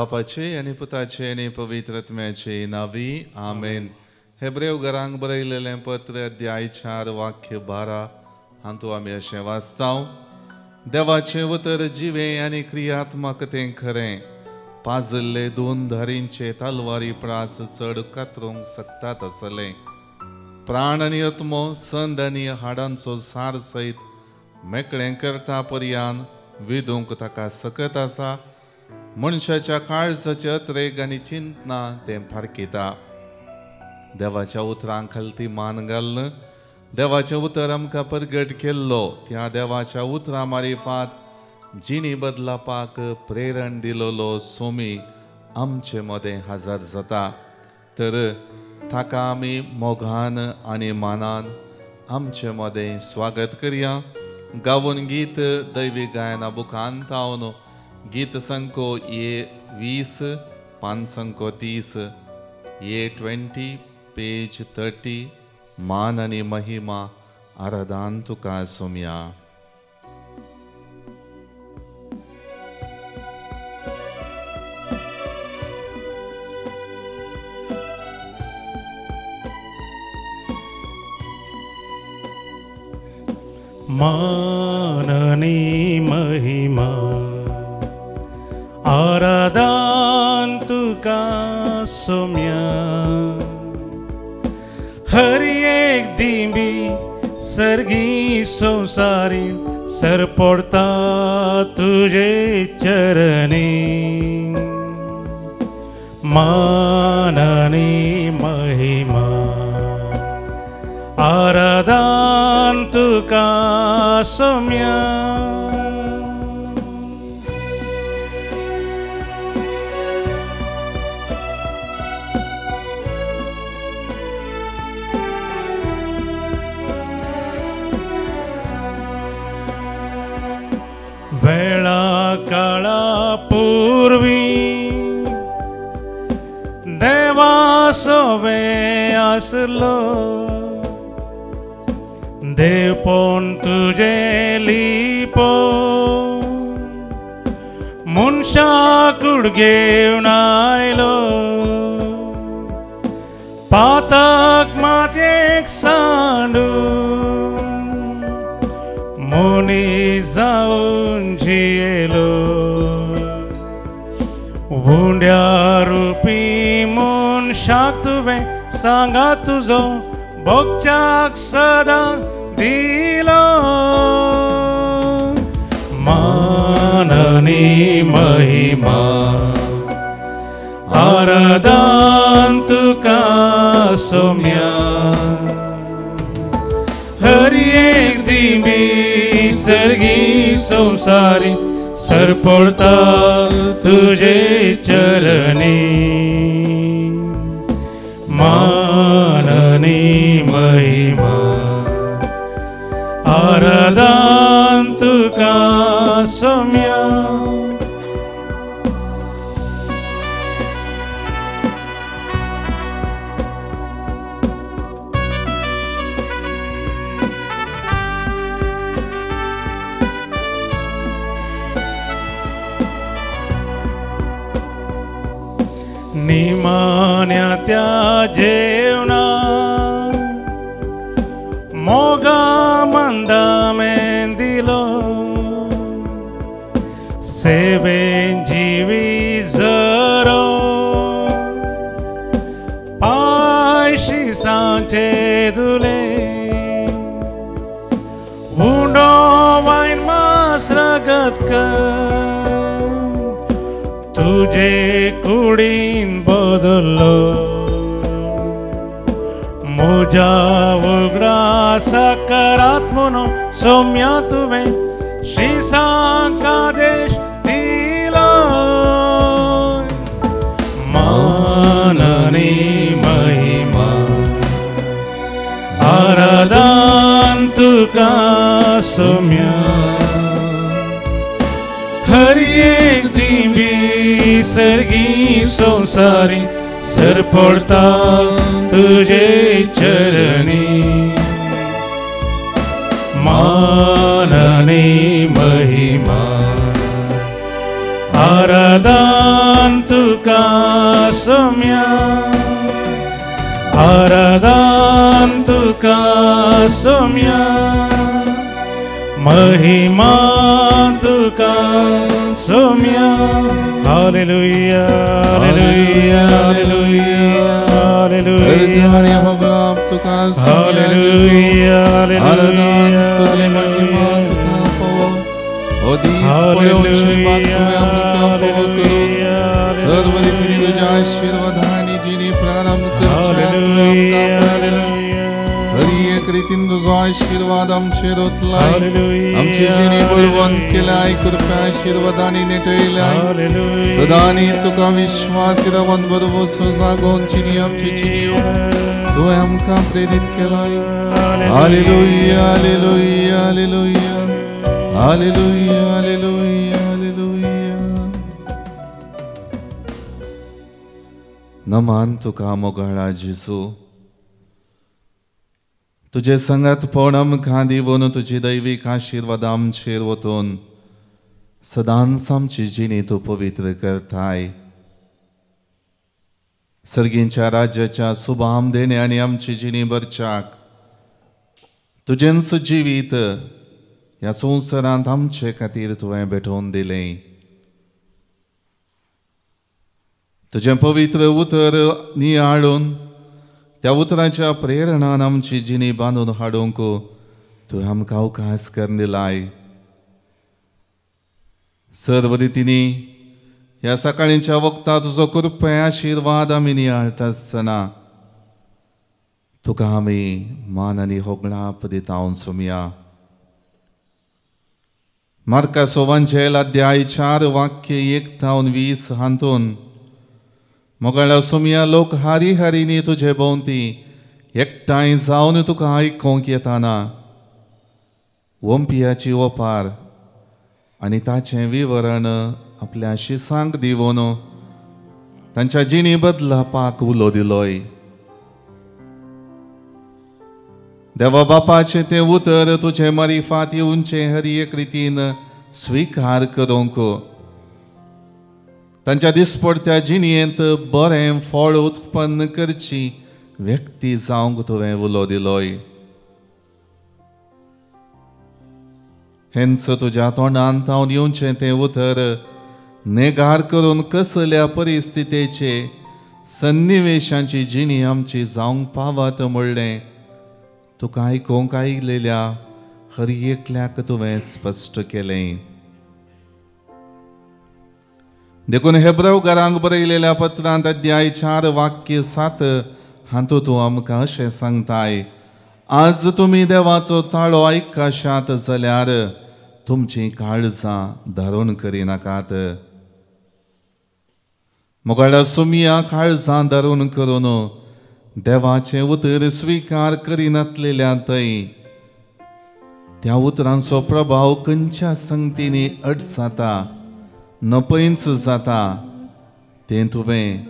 बापाचे आनी पुताचे आनी पवित्र आत्म्याचे नावी आमेन। हेब्रेव घरांक बरयलेलें पत्र अध्याय 4 वाक्य 12 हातूंत आमी अशें वाचता, देवाचें उतर जिवें आनी क्रियात्मक तें खरें, पाजल्ले दोन धारींचे तलवारी प्रास चड कातरूंक शकतात आसलें, प्राण आनी आत्मो संद आनी हाडांचो सार सयत मेकळें करता पर्यान विदूंक ताका सकत आसा, मनशाच्या काळजाचे अत्रेग आनी चिंतना तें फारकिता। देवाच्या उतरांक खालती मान घालून देवाचें उतर आमकां परगट केल्लो त्या देवाच्या उतरां मारिफात जिणी बदलापाक प्रेरण दिलोलो सोमी आमचे मदें हजर जाता, तर ताका आमी मोगान आनी मानान आमचे मदें स्वागत करया। गावून गीत दैवी गायना बुकान तावन गीत संको ए 20 पान संको 30 ए 20 पेज 30। मान आनी महिमा आराधन तुका सोम्या। माननी महिमा आराधन तुका सोम्या, हर एक दिंबी सर्गी संसारी सर पडता तुझे चरणी। माननी महिमा आराधन तुका सोम्या। वेळा काळा पूर्वी देवा सोवे आसलो, देवपण तुझे लिपो मनशा कूड घेवन आयलो, पातक मातयेक सांडून मनीस जावन जियेलो, उंड्या रुपी मनशाक तुवें सांगा तुजो भोगच्याक सदां दिलो। माननी महिमा आराधन तुका सोम्या, हर एक दिंबी सर्गी संसारी सर पडता तुझे चरणी। माननी महिमा आराधन तुका सोम्या। निमान्या त्या जेवणा मोगा मंदा में दिलो, सेवेन जीवी जरो पायशी सांचे दुले, उंडो वायन मास रगत कर तुझे कुडीन बदलो, म्हज्या उगडासा करात म्हणून सोम्या तुवें शिसांक आदेश दिलो। माननी महिमा आराधन तुका सोम्या, हर एक दिंबी सर्गी संसारी सर पडता तुझे चरणी। माननी महिमा आराधन आराधान तुका सोम्या, आराधान तुका सोम्या, महिमा तुका Saumya. Hallelujah, hallelujah, hallelujah, hallelujah, hallelujah, हर एक रितीन तुजो आशीर्वाद आमचेर ओतलाय, आमची जिणी बळवंत केल्याय, कृपा आशीर्वादांनी नेटयल्याय। सदांनी तुका विश्वास रावन बरोवसो जागोवन जिणी आमची जिणयो तुवें आमकां प्रेरीत केलाय। Hallelujah, hallelujah, hallelujah, hallelujah, hallelujah, hallelujah. नमान तुका मोगाळा जेजू, तुजे संगातपण आमकां दिवन तुजी दैवीक आशिर्वाद आमचेर वतून सदांच आमची जिणी तूं पवित्र करताय। सर्गींच्या राज्याच्या सुभाम देणे आनी आमची जिणी भरच्याक तुजेंच जिवीत ह्या संवसारांत आमचे खातीर तुवें भेटोवन दिलें। तुजें पवित्र उतर नियाळून त्या उतराच्या प्रेरणान आमची जिणी बांदून हाडूंक तुवें आमकां अवकाश करून दिलाय। सर्व रितींनी ह्या सकाळींच्या वखता तुजो कृपा आशिर्वाद आमी नियाळटा आसतना तुका आमी मान आनी होगळाप दिता सोमया। मार्का सोवांचेल अध्याय 4 वाक्य 1 थावन 20 हातून मोगाळा सोमया, लोक हारी हारीनी तुजे भोंवती एकठांय जावन तुका आयकूंक येताना वंपियाची ओपार आनी ताचें विवरण आपल्या शिसांक दिवन तांच्या जिणी बदलापाक उलो दिलोय। देवा बापाचें तें उतर तुजे मारिफात येवचें हर एक रितीन स्विकार करूंक तांच्या दिसपडत्या जिणयेंत बरें फळ उत्पन्न करची व्यक्ती जावंक तुवें उलो दिलोय। हेंच तुज्या तोंडान तावन येवचें तें उतर नेगार करून कसल्या परिस्थितीचे सन्निवेशांची जिणी आमची जावंक पावत म्हणलें तुका आयकूंक आयिल्ल्या हर एकल्याक तुवें स्पश्ट केलें। देखून हेब्रेव घरांक बरयलेल्या पत्रांत अध्याय 4 वाक्य 7 हातूंत तूं आमकां अशें सांगताय, आज तुमी देवाचो ताळो आयकशात जाल्यार तुमचीं काळजां धारून करिनाकात। मोगाळ्या सोमया, काळजां धारून करून देवाचें उतर स्विकार करिनातलेल्या थंय त्या उतरांचो प्रभाव खंयच्या संगतींनी अट जाता, नपयंच जाता तें तुवें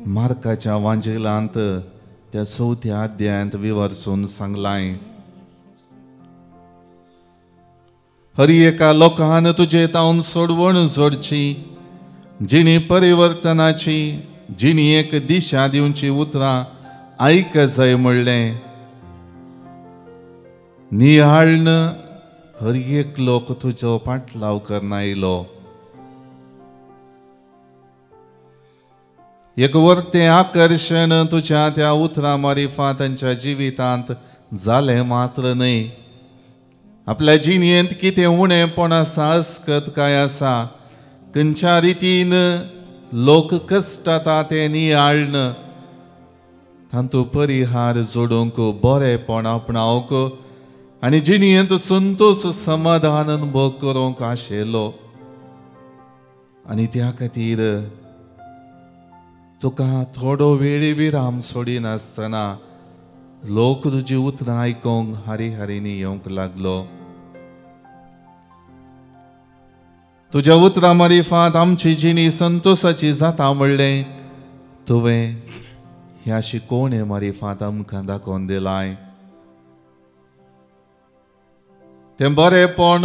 मार्काच्या वांजेलांत त्या 4थ्या अध्यायांत विवर्सून सांगलाय। हर एका लोकान तुजे तावन सोडवण जोडची, जिणी परिवर्तनाची, जिणी एक दिशा दिवची उतरां आयक जाय म्हणलें नियाळन हर एक लोक तुजो पाटलाव करना आयलो। एक वरतें आकर्शण तुज्या त्या उतरां मारिफात तांच्या जिवितांत जालें मात्र न्हय, आपल्या जिणेंत कितें उणेपण आसा, अस्कत काय आसा, खंयच्या रितीन लोक कश्टता तें नियाळन तांतू परिहार जोडूंक, बरेपण आपणावंक आनी जिणेंत संतोश समाधान अनुभव करूंक आशिल्लो। आनी त्या खातीर तुका थोडो वेळ विराम सोडिनासतना लोक तुजी उतरां आयकूंक हारी हारीनी येवंक लागलो। तुज्या उतरां मारिफात आमची जिणी संतोशाची जाता म्हणलें तुवें ह्या शिकोवणे मारिफात आमकां दाखोवन दिलाय। तें बरेपण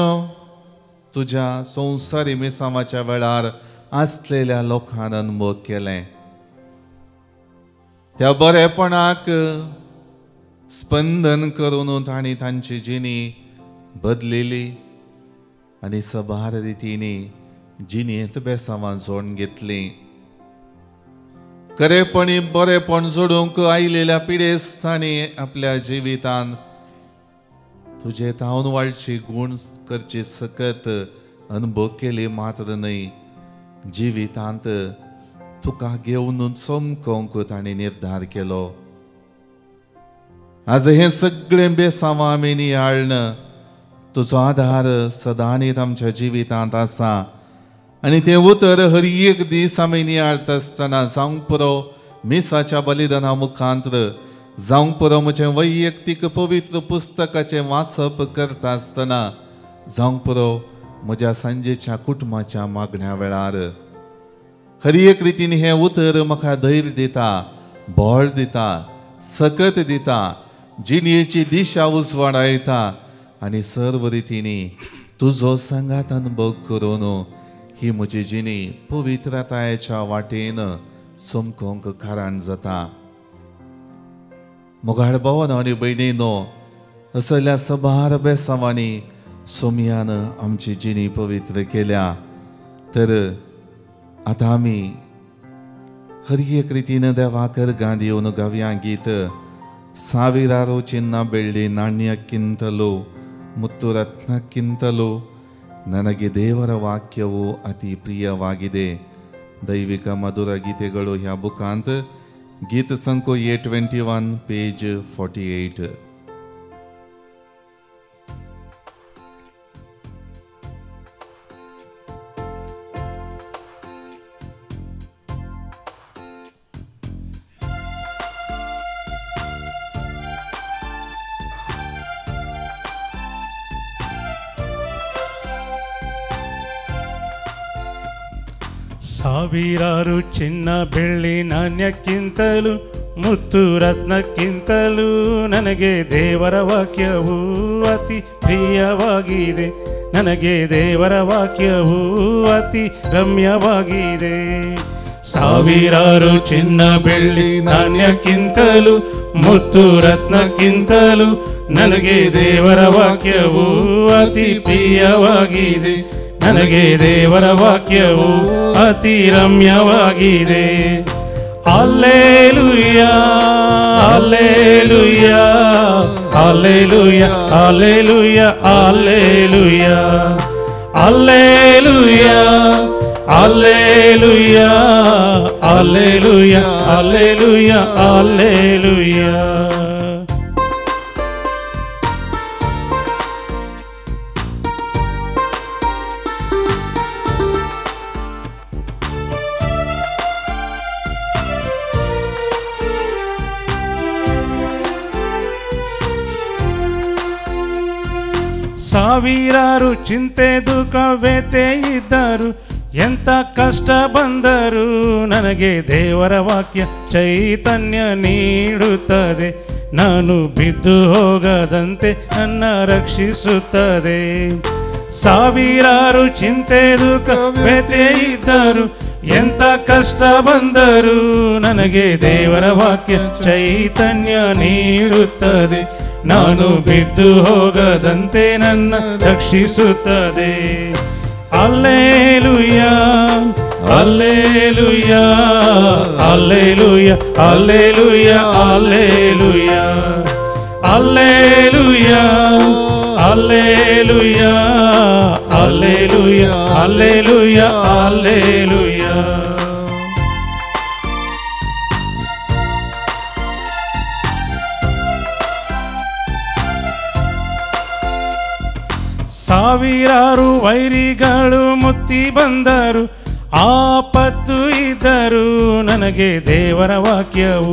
तुज्या संवसारी मिसांवाच्या वेळार आसलेल्या लोकान अनुभव केलें. त्या बरेपणाक स्पंदन करून तांणी तांची जिणी बदलिली आनी सबार रितींनी जिणेंत बेसांवां जोडून घेतली. खरेपणी बरेपण जोडूंक आयिल्ल्या पिडेस्तांनी आपल्या जिवितान तुजे तावन वाडची गूण करची सकत अनुभव केली मात्र न्हय, जिवितांत तुका घेवन चमकोवंक तांणी निर्धार केलो. आज हें सगळें बेसांवां आमी नियाळ्ळन तुजो आदार सदांच आमच्या जिवितांत आसा आनी तें उतर हर एक दीस आमी नियाळता आसतना जावंक पुरो मिसाच्या बलिदाना मुखांत्र, जावंक पुरो म्हजें वैयक्तीक पवित्र पुस्तकाचें वाचप करता आसतना, जावंक पुरो म्हज्या सांजेच्या कुटुंबाच्या मागण्या वेळार, हर एक रितीन हें उतर म्हाका धैर्य दिता, बळ दिता, सकत दिता, जिणेची दिशा उजवाडायता आनी सर्व रितींनी तुजो सांगात अनुभव करून ही म्हजी जिणी पवित्रतायेच्या वाटेन चमकोवंक कारण जाता. मोगाळ भावानो आनी भयणीनो, असल्या सबार बेसांवांनी सोमयान आमची जिणी पवित्र केल्या. तर आतां आमी हर एक रितीन देवाक अर्गां दिवन गावया गीत ಸಾವಿರಾರು ಚಿನ್ನ ಬೆಳ್ಳಿ ನಾಣ್ಯಕ್ಕಿಂತಲೂ ಮುತ್ತು ರತ್ನಕ್ಕಿಂತಲೂ ನನಗೆ ದೇವರ ವಾಕ್ಯವು ಅತಿ ಪ್ರಿಯವಾಗಿದೆ. ದೈವಿಕ ಮಧುರ ಗೀತೆಗಳು ह्या बुकांत गीत संको A21 page 48. ಸಾವಿರಾರು ಚಿನ್ನ ಬೆಳ್ಳಿ ನಾಣ್ಯಕ್ಕಿಂತಲೂ ಮುತ್ತು ರತ್ನಕ್ಕಿಂತಲೂ ನನಗೆ ದೇವರ ವಾಕ್ಯವು ಅತಿ ಪ್ರಿಯವಾಗಿದೆ. ನನಗೆ ದೇವರ ವಾಕ್ಯವು ಅತಿ ರಮ್ಯವಾಗಿದೆ. ಸಾವಿರಾರು ಚಿನ್ನ ಬೆಳ್ಳಿ ನಾಣ್ಯಕ್ಕಿಂತಲೂ ಮುತ್ತು ರತ್ನಕ್ಕಿಂತಲೂ ನನಗೆ ದೇವರ ವಾಕ್ಯವು ಅತಿ ಪ್ರಿಯವಾಗಿದೆ. ನನಗೆ ದೇವರ ವಾಕ್ಯವು ಅತಿ ರಮ್ಯವಾಗಿದೆ. Hallelujah, hallelujah, hallelujah, hallelujah, hallelujah, hallelujah, hallelujah, hallelujah, hallelujah, hallelujah. ಸಾವಿರಾರು ಚಿಂತೆ ದುಃಖ ವ್ಯಥೆ ಇದ್ದರು, ಎಂಥ ಕಷ್ಟ ಬಂದರೂ ನನಗೆ ದೇವರ ವಾಕ್ಯ ಚೈತನ್ಯ ನೀಡುತ್ತದೆ. ನಾನು ಬಿದ್ದು ಹೋಗದಂತೆ ನನ್ನ ರಕ್ಷಿಸುತ್ತದೆ. ಸಾವಿರಾರು ಚಿಂತೆ ದುಃಖ ವ್ಯಥೆ ಇದ್ದರು, ಎಂಥ ಕಷ್ಟ ಬಂದರೂ ನನಗೆ ದೇವರ ವಾಕ್ಯ ಚೈತನ್ಯ ನೀಡುತ್ತದೆ. ನಾನು ಬಿದ್ದು ಹೋಗದಂತೆ ನನ್ನ ರಕ್ಷಿಸುತ್ತದೆ. Hallelujah, hallelujah, hallelujah, hallelujah, hallelujah, hallelujah, hallelujah, hallelujah, hallelujah, hallelujah. ಸಾವಿರಾರು ವೈರಿಗಳು ಮುತ್ತಿ ಬಂದರು, ಆಪತ್ತು ಇದ್ದರು ನನಗೆ ದೇವರ ವಾಕ್ಯವು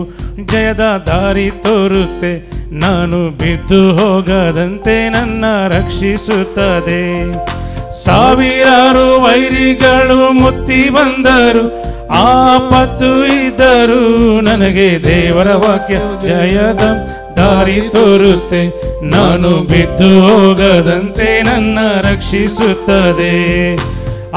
ಜಯದ ದಾರಿ ತೋರುತ್ತೆ. ನಾನು ಬಿದ್ದು ಹೋಗದಂತೆ ನನ್ನ ರಕ್ಷಿಸುತ್ತದೆ. ಸಾವಿರಾರು ವೈರಿಗಳು ಮುತ್ತಿ ಬಂದರು, ಆಪತ್ತು ಇದ್ದರು ನನಗೆ ದೇವರ ವಾಕ್ಯ ಜಯದ ದಾರಿ ತೋರುತ್ತೆ. ನಾನು ಬಿದ್ದು ಹೋಗದಂತೆ ನನ್ನ ರಕ್ಷಿಸುತ್ತದೆ.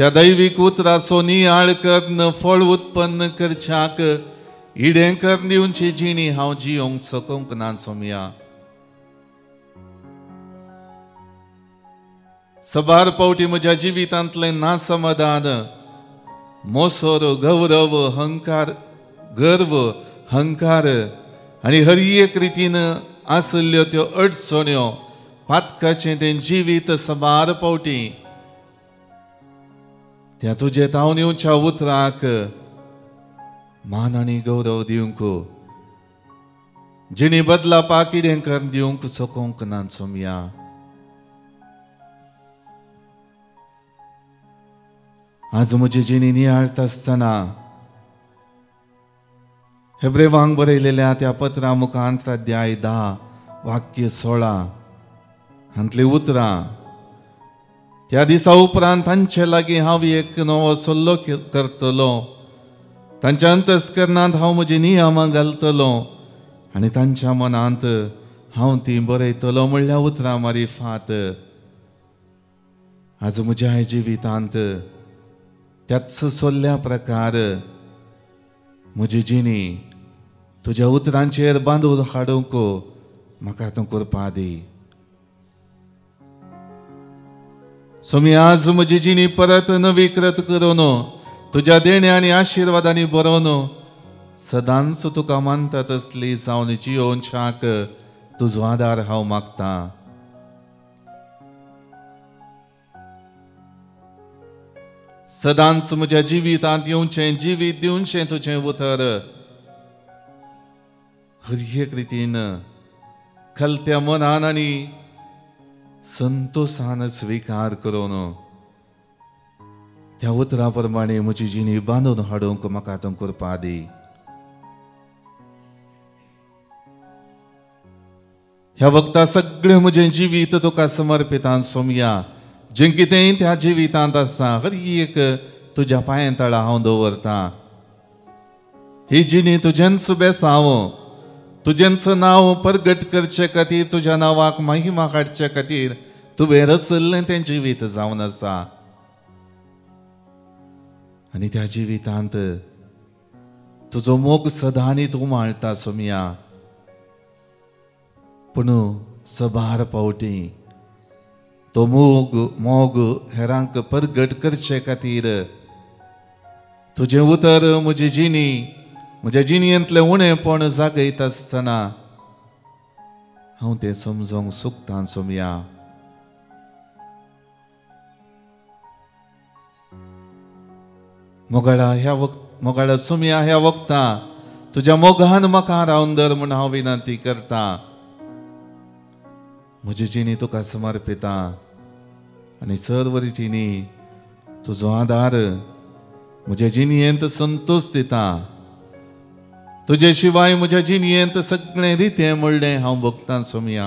त्या दैवीक उतराचो नियाळ करून फळ उत्पन्न करच्याक इडें करून दिवची जिणी हांव जियोंक सकूंक ना सोमया. सबार पावटी म्हज्या जिवितांतलें नासमाधान, मोसोर, गौरव, हंकार, गर्व, हंकार आनी हर एक रितीन आसल्ल्यो त्यो अडचण्यो पातकाचें तें जिवीत सबार पावटी त्या तुजे तावन येवच्या उतराक मान आनी गौरव दिवंक जिणी बदलापाक कितें करून दिवंक सकूंक ना सोमया. आज म्हजी जिणी नियाळटा आसतना हेब्रेवांक बरयलेल्या त्या पत्रा मुखांत अध्याय 10 वाक्य 16 हांतलीं उतरां, त्या दिसा उपरांत तांचे लागीं हांव एक नवो सल्लो करतलो, तांच्या अंतस्करणांत हांव म्हजी नियमां घालतलो आनी तांच्या मनांत हांव तीं बरयतलो म्हणल्या उतरां मारिफात आज म्हज्या जिवितांत त्याच सोल्ल्या प्रकार म्हजी जिणी तुज्या उतरांचेर बांदून हाडूंक म्हाका तूं करपा दी. स्वामी आज म्हजी जिणी परत नवीकृत करून तुज्या देण्या आनी आशिर्वादांनी बरोवन सदांच तुका मानता तसली जावन जियोवच्याक तुजो आदार हांव मागतां. सदांच म्हज्या जिवितांत येवचें जिवीत दिवचें तुजें उतर हर एक रितीन खलत्या मनान आनी संतोषान स्विकार करून त्या उतरा प्रमाणे म्हजी जिणी बांदून हाडूंक म्हाका तूं करपा दी. ह्या वखता सगळें म्हजें जिवीत तुका समर्पितान सोमया, जें कितेंय त्या जिवितांत आसा हर एक तुज्या पांयां तळा हांव दवरतां. ही जिणी तुजेंच बेसांव, तुजेंच नांव परगट करचे खातीर, तुज्या नांवाक महिमा काडचे खातीर तुवें रचल्लें तें जिवीत जावन आसा आनी त्या जिवितांत तुजो मोग सदांनी तूं माळटा सोमया. पूण सबार पावटी तो मोग मोग हेरांक परगट करचे खातीर तुजें उतर म्हजी जिणी म्हज्या जिणयेंतलें उणेपण जागयता आसतना हांव तें समजोंक सुकतां सोमया. मोगाळा ह्या वक्त मोगाळा सोमया ह्या वखता तुज्या मोगान म्हाका रावन धर म्हूण हांव विनंती करता. म्हजी जिणी तुका समर्पिता आनी सर्व रितींनी तुजो आदार म्हज्या जिणयेंत संतोष दिता. तुजे शिवाय म्हज्या जिणयेंत सगळें रितें म्हणलें हांव भोगतां सोमया.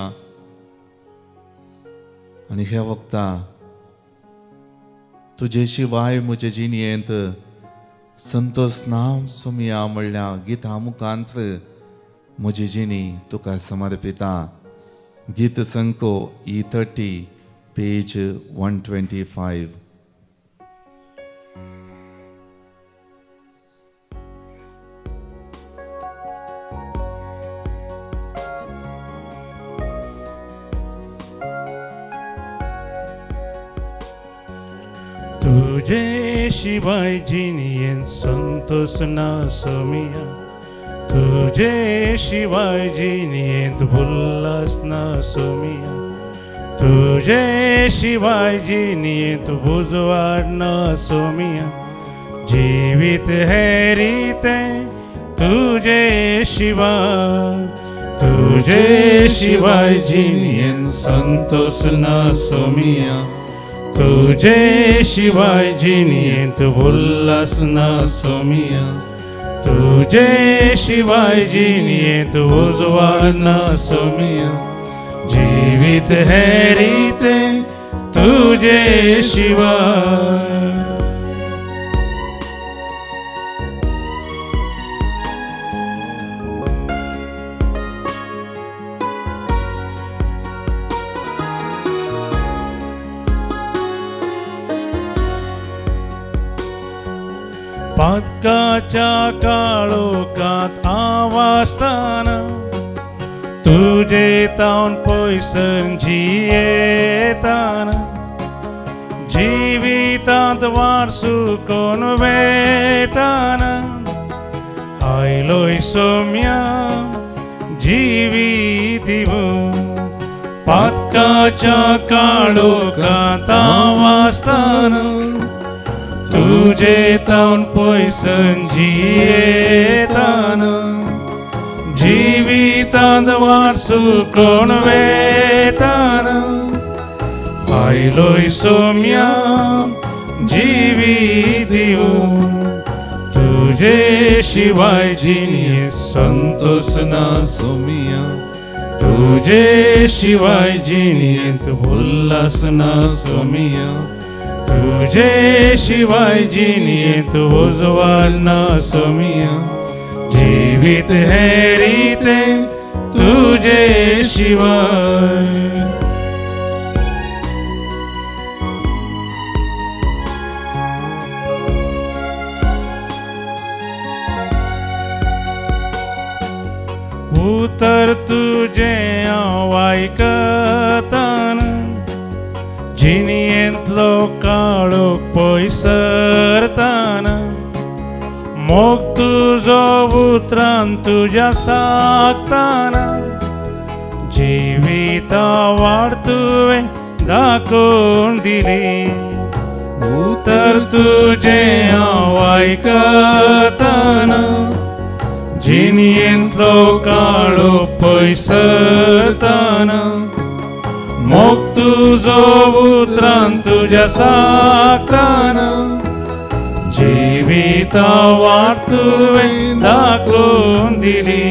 आनी ह्या वखता तुजे शिवाय म्हज्या जिणयेंत संतोष ना सोमया म्हणल्या गिता मुखांत म्हजी जिणी तुका समर्पिता. गीत संको E30 page 125. तुझे शिवाय जिणयेन संतोष ना सोमिया, तुझे शिवाय जिणयेंत उल्हास ना सोमिया, तुझे शिवाय जिणयेंत उजवाड ना सोमिया, जीवित है रीते तुझे शिवाय, तुझे शिवाय जिणयेंत संतोष ना सोमिया, तुझे शिवाय जिणयेंत उल्हास ना सोमिया, तुझे शिवाय जिणयेंत उजवाड ना सोमिया, जीवित है रीते तुझे शिवाय. पातकाच्या काळोखांत आवासताना तुजे तावन पयसन जियेताना जिवितांत वाट सुकोन वेताना आयलोय सोम्या जिवीत दिवूं पातकाच्या काळोखांत आवासताना तुजे तावन पयसन जियेताना जिवितांत वाट सुकोन वेताना आयलोय सोम्या जिवीत दिवूं तुजे शिवाय जिणेंत संतोष ना सोमिया तुजे शिवाय जिणेंत उल्हास ना सोमिया तुजे शिवाय जिणेंत उजवाड ना सोमिया जिवीत हें रितें तुजे शिवाय. उतर तुजें हांव आयकताना जिणेंतलो काळोख पयसरताना मोग तुजो उतरान तुज्या सागताना जिविता वाट तुवें दाखोवन दिली उतर तुजें हांव आयकताना जिणेंतलो काळोख पयसरताना मोग तुजो उतरान तुज्या सागताना जिविता वाट तुवें दाखोवन दिली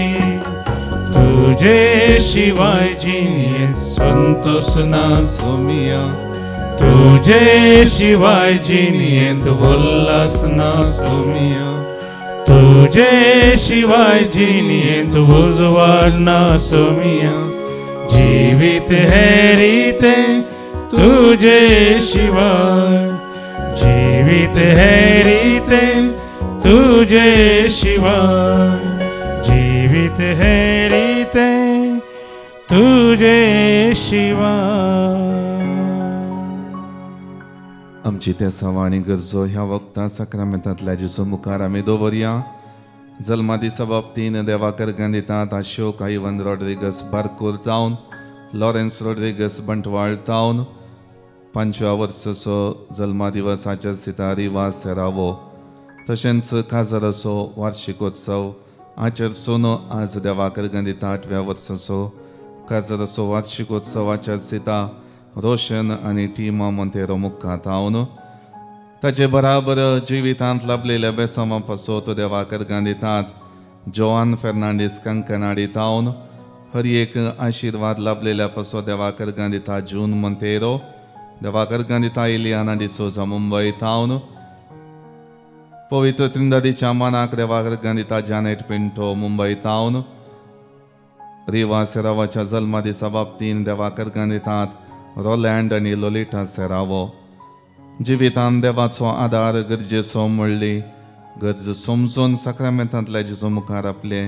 तुजे शिवाय जिणेंत संतोष ना सोमिया तुजे शिवाय जिणेंत उल्हास ना सोमिया तुजे शिवाय जिणेंत उजवाड ना सोमिया जिवीत हें रितें तुजे शिवाय जिवीत हें रितें तुजे शिवाय जिवीत हें रितें तुजे शिवाय. आमची त्या सवाणी गरजो ह्या वखदां साक्रामेंतांतल्या जेजू मुखार आमी दवरया. जल्मा दिसा बाबतीन देवाकर गांधितात Ashok Ivan Rodrigues Barkur town, Lawrence Rodrigues Bantwal town, 5व्या वर्साचो जल्मा दिवस आचरसिता रिवास सेरावो. तशेंच काजाराचो वार्षिकोत्सव आचरसून आज देवाकर गांधिता 8व्या वर्साचो काजाराचो वार्षिकोत्सव आचरसिता रोशन आनी टिमा मोंतेरो मुखार तावन. ताचे बराबर जिवितांत लाभलेल्या बेसांवा पासत देवाकर गांधितात जोआन फेर्नांडीस कंकनाडी तावन. हर एक आशिर्वाद लाभलेल्या पासत देवाकर गांधिता जून मोंतेरो, देवाकर गांधिता इलियाना डिसोजा मुंबय तावन. पवित्र त्रिंदादीच्या मानाक देवाकर गांधिता जानेट पिंटो मुंबय तावन. रिवा सेरावाच्या जल्मा दिसा बाबतीन देवाकर गांधितात रोलँड आनी लोलिटा सेरावो. जिवितान देवाचो आदार गरजेचो म्हणली गरज समजून साक्रामेंतांतल्या जेजू मुखार आपले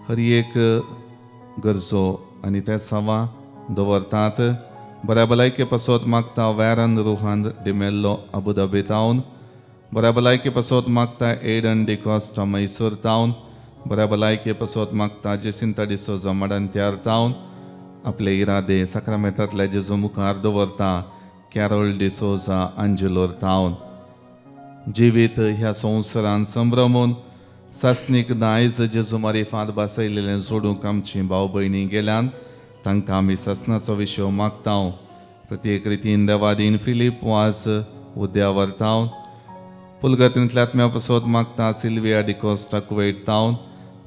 हर एक गरजो आनी ते सवा दवरतात. बऱ्या भलायके पासत मागता वॅरन रुहान डिमेल्लो अबुधाबी तावन. बऱ्या भलायके पासत मागता एडन डिकॉस्टा मैसूर तावन. बऱ्या भलायके पासत मागता जेसिंता डिसोजा मडंत्यार तावन. आपले इरादे साक्रामेंतांतल्या जेजू मुखार दवरता कॅरोल डिसोजा आंजेलोर तावन. जिवीत ह्या संवसारान संभ्रमून सासणीक दायज जेजू मारिफात बासयलेलें जोडूंक आमची भाव भयणी गेल्यान तांकां आमी सासणाचो विशय मागता. प्रत्येक रितीन देवादीन फिलीप वाज उद्यावर तावन. पुलगतींतल्या आत्म्या पासत मागता सिल्विया डिकोस्टा कुवेट तावन.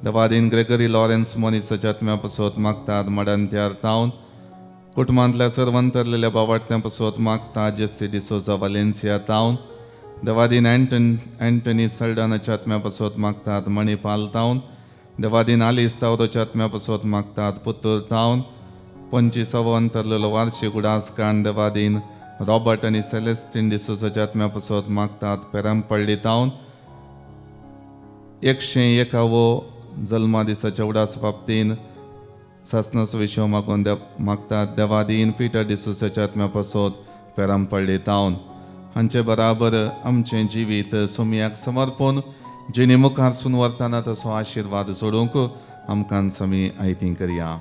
देवादीन ग्रेगरी लॉरेन्स मोनिसाच्या आत्म्या पासत मागतात मडंत्यार तावन. कुटुंबांतल्या सर्वंतरलेल्या बावाटत्यां पासत मागता जेसी डिसोजा वालेन्सिया तावन. देवादीन अँटनी सल्डानाच्या आत्म्या पासत मागतात मणिपाल तावन. देवादीन आलिस तावरोच्या आत्म्या पासत मागतात पुत्तूर तावन. 25वो अंतरलेलो वार्षिक उडास काण देवादीन रॉबर्ट आनी सेलेस्टीन डिसोजाच्या आत्म्या पासत मागतात पेरमपल्ली तावन. 101वो जल्मा दिसाच्या उडास बाबतीन सासनाचो विशय मागून मागतात देवादीन पीटर डिसोजाच्या आत्म्या पासत पेरामपल्ली तावन हांचे बराबर आमचें जिवीत सोमयाक समर्पण जिणे मुखार सून व्हरतना तसो आशिर्वाद जोडूंक आमकां समी आयती करया.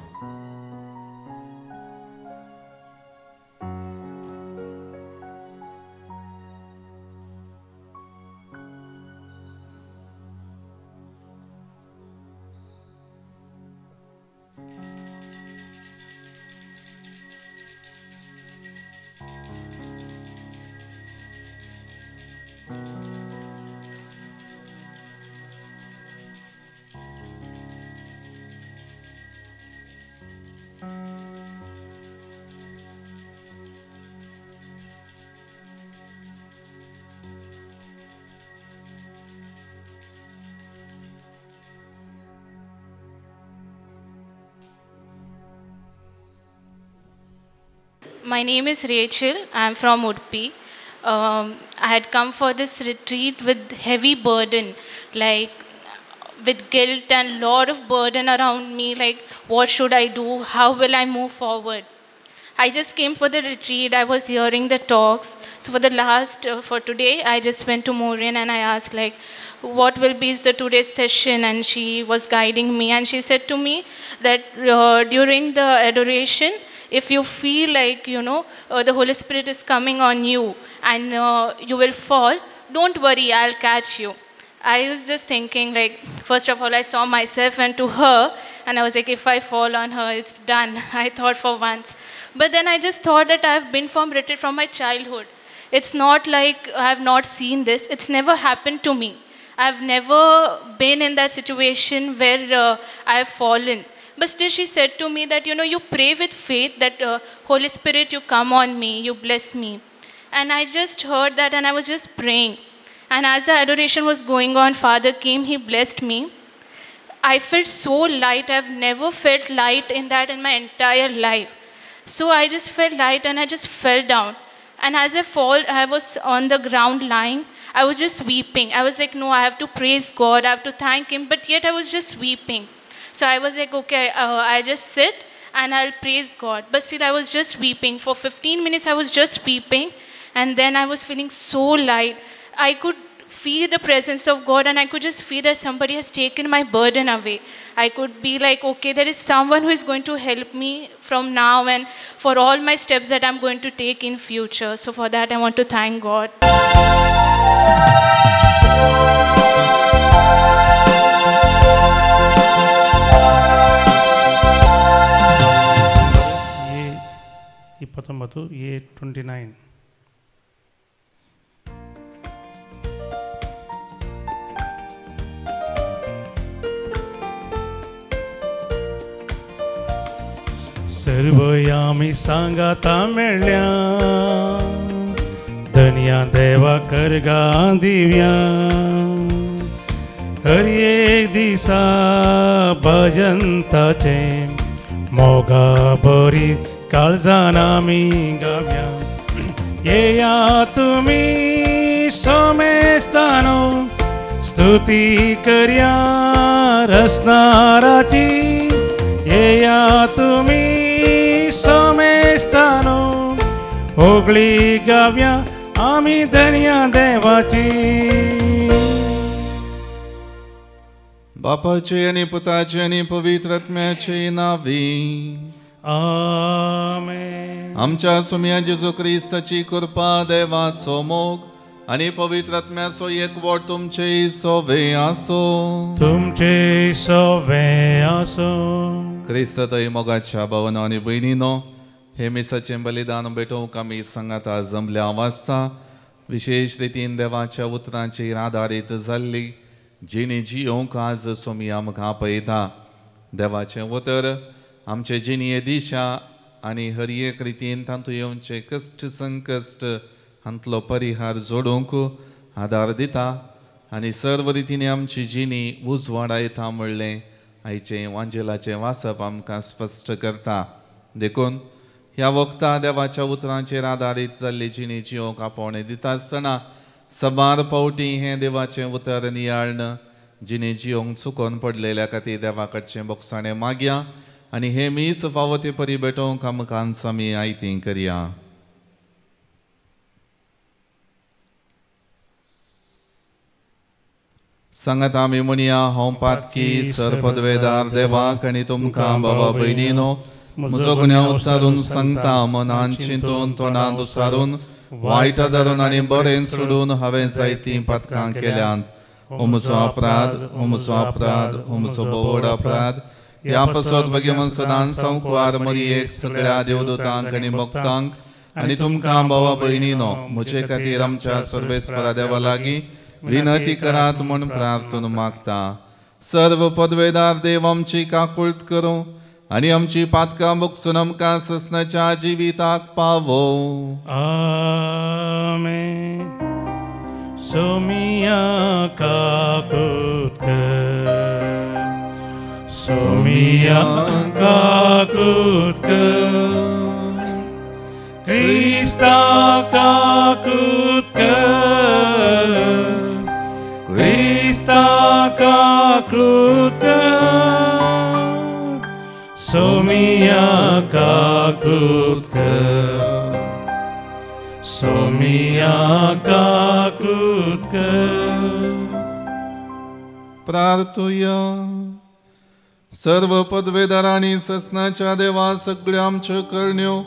My name is Rachel. I am from Udupi. I had come for this retreat with heavy burden, like with guilt and lot of burden around me, like what should I do? How will I move forward? I just came for the retreat. I was hearing the talks. So for the last, for today, I just went to Maureen and I asked like, what will be the today's session? And she was guiding me and she said to me that during the adoration, if you feel like, you know, the Holy Spirit is coming on you and you will fall, don't worry, I'll catch you. I was just thinking, like, first of all, I saw myself and to her, and I was like, if I fall on her, it's done. I thought for once. But then I just thought that I've been from retreat from my childhood. It's not like I've not seen this. It's never happened to me. I've never been in that situation where I've fallen. But still she said to me that, you know, you pray with faith that, Holy Spirit, you come on me, you bless me. And I just heard that and I was just praying. And as the adoration was going on, Father came, he blessed me. I felt so light. I've never felt light in that in my entire life. So I just felt light and I just fell down. And as I fall, I was on the ground lying. I was just weeping. I was like, no, I have to praise God. I have to thank him. But yet I was just weeping. So I was like, okay, I just sit and I'll praise God. But still I was just weeping. For 15 minutes, I was just weeping. And then I was feeling so light. I could feel the presence of God and I could just feel that somebody has taken my burden away. I could be like, okay, there is someone who is going to help me from now and for all my steps that I'm going to take in future. So for that, I want to thank God. A 29. सर्व आमी सांगाता मेळ्ळ्या धनया देवा करगा दिव्या हर एक दिसा भजनताचे मोगा बरी काळजान आमी गाव्या येया तुमी सोमेस्तानो स्तुती करया रसनाराची येया तुमी सोमेस्तानो होगळी गाव्या आमी धनया देवाची. बापाचे आनी पुताचे आनी पवित्र आत्म्याचे नावी आमेन. आमच्या सुम्या जेजू क्रिस्ताची कृपा, देवाचो मोग आनी पवित्र आत्म्याचो एकवट तुमचे सोवे आसो. तुमचे सोवे आसो. क्रिस्त तय मोगाच्या भावना आनी भयणीनो, हे मिसाचें बलिदान भेटोवंक आमी सांगाता जमल्या वाचता विशेश रितीन देवाच्या उतरांचेर आदारीत जाल्ली जिणी जियोंक आज सोमी आमकां आपयता. देवाचें उतर आमचे जिणये दिशा आनी हर एक रितीन तातूंत येवचे कश्ट संकश्ट हांतलो परिहार जोडूंक आदार दिता आनी सर्व रितीन आमची जिणी उजवाडायता म्हणलें आयचें वांजेलाचें वाचप आमकां स्पश्ट करता. देखून ह्या वखता देवाच्या उतरांचेर आदारीत जाल्ली जिणी जियोंक आपोवणें दिता आसतना सबार पावटी हें देवाचें उतर नियाळ्न जिणे जियोंक चुकोन पडलेल्या खातीर देवा कडचें बोगसाणें मागया आनी हे मीस फावो ते परी भेटोवंक आमकां आमी आयती करया. सांगात आमी म्हणया, हांव पातकी सरपदवेदार देवाक आनी तुमकां बाबा भयणीनो म्हजो गुन्यांव उचारून सांगता. मनान चिंतून तोंडान उसारून वायटा धरून आनी बरें सोडून हांवें जायतीं पातकां केल्यांत. हो म्हजो अपराध, हो म्हजो अपराध, हो म्हजो भोव व्हड अपराध. ह्या पासत भगवान सदांच संवकुवार मरियेक सगळ्या देवदूतांक आनी भक्तांक आनी तुमकां भावा भयणीनो म्हजे खातीर आमच्या सर्वेस्परा देवा लागीं विनंती करात म्हूण प्रार्थना मागता. सर्व पदवेदार देव आमची काकुळट करूं आनी आमची पातकां भोगसून आमकां ससनाच्या जिविताक पावो. आमेन. सोमिया काकुळट कर, सोमिया काकुळट कर, क्रिस्ता काकुळट कर, क्रिस्ता काकुळट कर, सोमिया काकुळट कर, सोमिया काकुळट कर. प्रार्थुया. सर्व पदवेदारांनी ससनाच्या देवा सगळ्यो आमच्यो करण्यो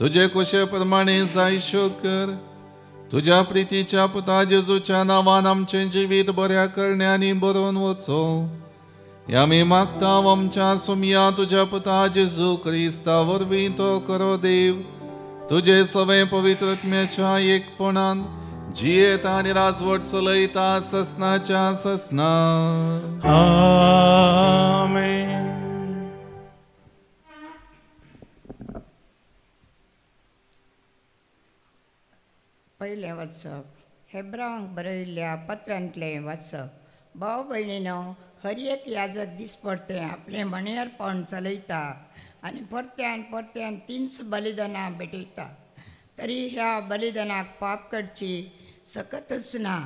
तुजे कुशे प्रमाणे जायश्यो कर. तुज्या प्रितीच्या पुता जेजूच्या नांवान आमचें जिवीत बऱ्या करण्यांनी बरोवन वचो. ह्या आमी मागता आमच्या सुमया तुज्या पुता जेजू क्रिस्ता वरवीं तो करो देव तुजे सवें पवित्रत्म्याच्या एकपणान जियेता आनी राजवट चलयता ससनाच्या ससना. आमेन. पयलें वाचप हेब्रावांक बरयल्ल्या पत्रांतलें वाचप. भाव भयणीनो, हर एक याजक दिसपडतें आपलें म्हणयारपण चलयता आनी परत्यान परत्यान तींच बलिदानां भेटयता. तरी ह्या बलिदानाक पाप काडची सकतच ना.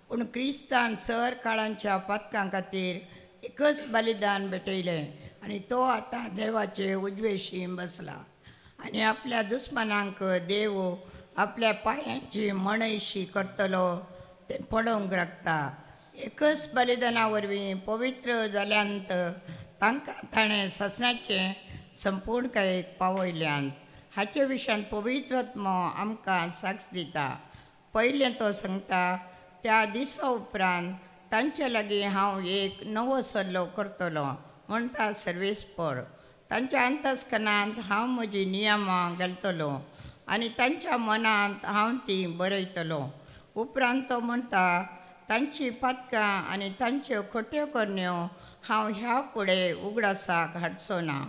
पूण क्रिस्तान सर काळांच्या पातकां खातीर एकच बलिदान भेटयलें आनी तो आतां देवाचे उजवेशी बसला आनी आपल्या दुस्मानांक देव आपल्या पांयांची मणयशी करतलो तें पळोवंक लागता. एकच बलिदाना वरवीं पवित्र जाल्यांत तांकां ताणें ससनाचें संपूर्णकायेक पावयल्यांत. हाचे विशयान पवित्रत्म आमकां साक्ष दिता. पयलें तो सांगता, त्या दिसा उपरांत तांचे लागीं हांव एक नवो सल्लो करतलो म्हणटा सर्वेस्पर. तांच्या अंतस्कनांत हांव म्हजी नियमां घालतलो आनी तांच्या मनांत हांव तीं बरयतलो. उपरांत तो म्हणटा, तांची पातकां आनी तांच्यो खोट्यो करण्यो हांव ह्या फुडें उगडासाक हाडचो ना.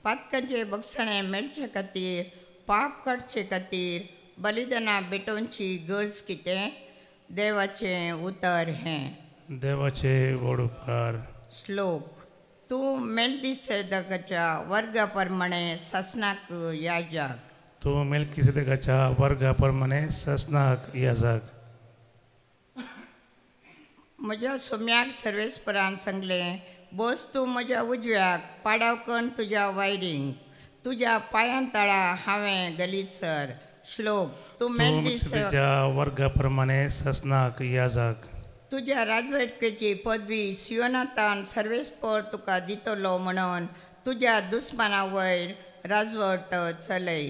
पातकांचे बक्षणें मेळचे खातीर, पाप काडचे खातीर बलिदानां भेटोवची गरज कितें? देवाचें उतर हें. देवाचे व्हड उपकार. श्लोक. तूं मेल्किसेदेकाच्या वर्गा प्रमाणे सासनाक याजक. तूं मेल्किसेदेकाच्या वर्गा प्रमाणे सासनाक याजक. म्हज्या सोम्याक सर्वेस्परान सांगलें, बस तूं म्हज्या उजव्याक, पाडावकन तुज्या वायरींग, तुज्या पांयां तळा हांवें गलीसर. श्लोक. तूं मेल्किसेदेकाच्या वर्गा प्रमाणे सासनाक याजक. तुज्या राजवटकेची पदवी सियोनातान सर्वेस्पर तुका दितलो म्हणून तुज्या दुस्माना वयर राजवट चलय.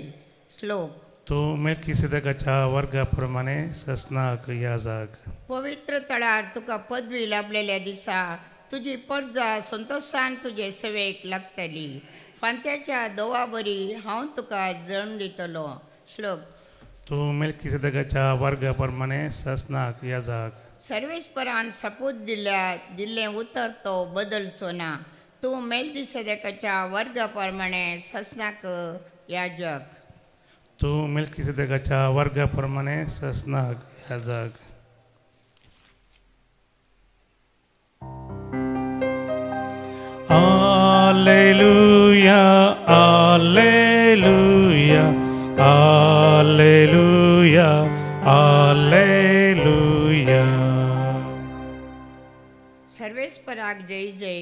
श्लोक. तूं मेल्किसेदेकाच्या वर्गा प्रमाणे सासनाक याजक. पवित्र तळार तुका पदवी लाभलेल्या दिसा तुजी परजा संतोशान तुजे सेवेक लागतली. फांत्याच्या दोवा बरी हांव तुका जण दितलो. श्लोक. तूं मेल्किसेदेकाच्या वर्गा प्रमाणे सासनाक याजक. सर्वेस्परान सपूत दिल्या दिल्लें उतर तो बदलचो ना. तूं मेल्किसेदेकाच्या वर्गा प्रमाणे सासनाक याजक. तूं मेल्किसेदेकाच्या वर्गा प्रमाणे सासनाक याजक. Alleluia, Alleluia, Alleluia, Alleluia. सर्वेस्पर सर्वेस्पराक जय जय.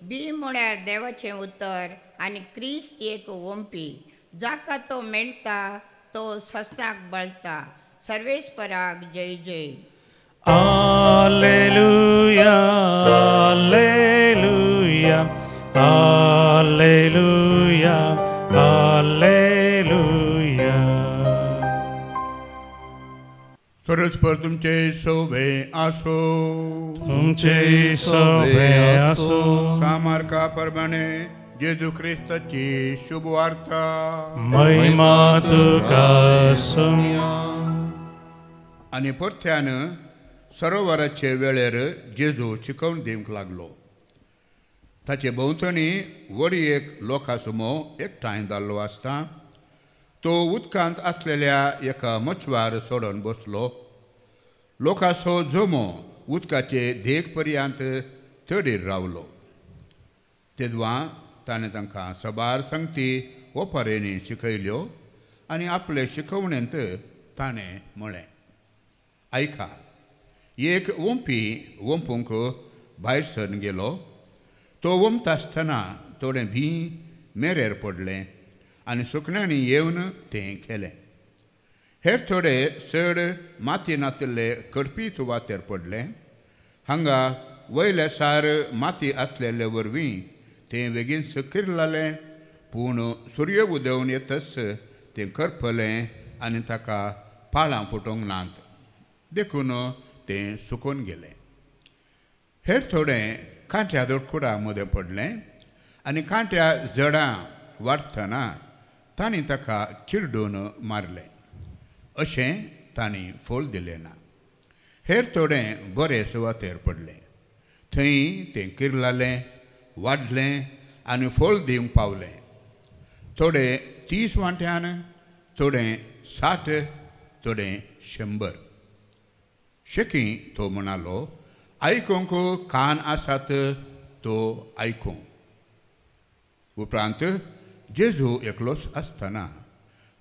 बी म्हळ्यार देवाचें उतर आनी क्रिस्त एक ओंपी. जाका तो मेळटा तो सस्नाक बळटा. सर्वेस्पराक जय जय. Alleluia, alleluia, alleluia, alleluia. सर्वेस्पर तुमचे सोबे आसो. तुमचे सोबे आसो. सामार्का प्रमाणे जेजू ख्रिस्ताची शुभवार्ता. महिमा तुका सोम्या. आनी परत्यान सरोवराचे वेळेर जेजू शिकोवन दिवंक लागलो. ताचे भोंवतणी वरी एक लोकासुमो एकठांय जाल्लो आसता. तो उदकांत आसलेल्या एका मचवार सोडून बसलो. लोकांचो जमो उदकाचे देग पर्यंत तडीर रावलो. तेदवां ताणें तांकां सबार संगती ओपारेंनी शिकयल्यो आनी आपले शिकवणेंत ताणें म्हळें, आयका, एक वोंपी वोंपूंक भायर सरून गेलो. तो वोमता आसतना थोडें भीं मेरेर पडलें आनी सुकण्यांनी येवन तें केलें. हेर थोडे चड माती नातिल्ले कडपी सुवातेर पडलें. हांगा वयल्या सार माती आसलेले वरवीं तें बेगीन किरलालें, पूण सूर्य उदेवन येतच तें करपलें आनी ताका पाळां फुटोवंक नात, देखून तें सुकून गेलें. हेर थोडें कांट्या दोडकुडा मदें पडलें आनी कांट्या जडां वाडटना तांणी ताका चिरडून मारलें. अशें तांणी फळ दिलें ना. हेर थोडें बरे सुवातेर पडलें. थंय तें किरलालें, वाडलें आनी फळ दिवंक पावलें. थोडे 30 वांट्यान, थोडे 60, थोडे 100. शेकी तो म्हणालो, आयकूंक कान आसात तो आयकूं. उपरांत जेजू एकलोच आसतना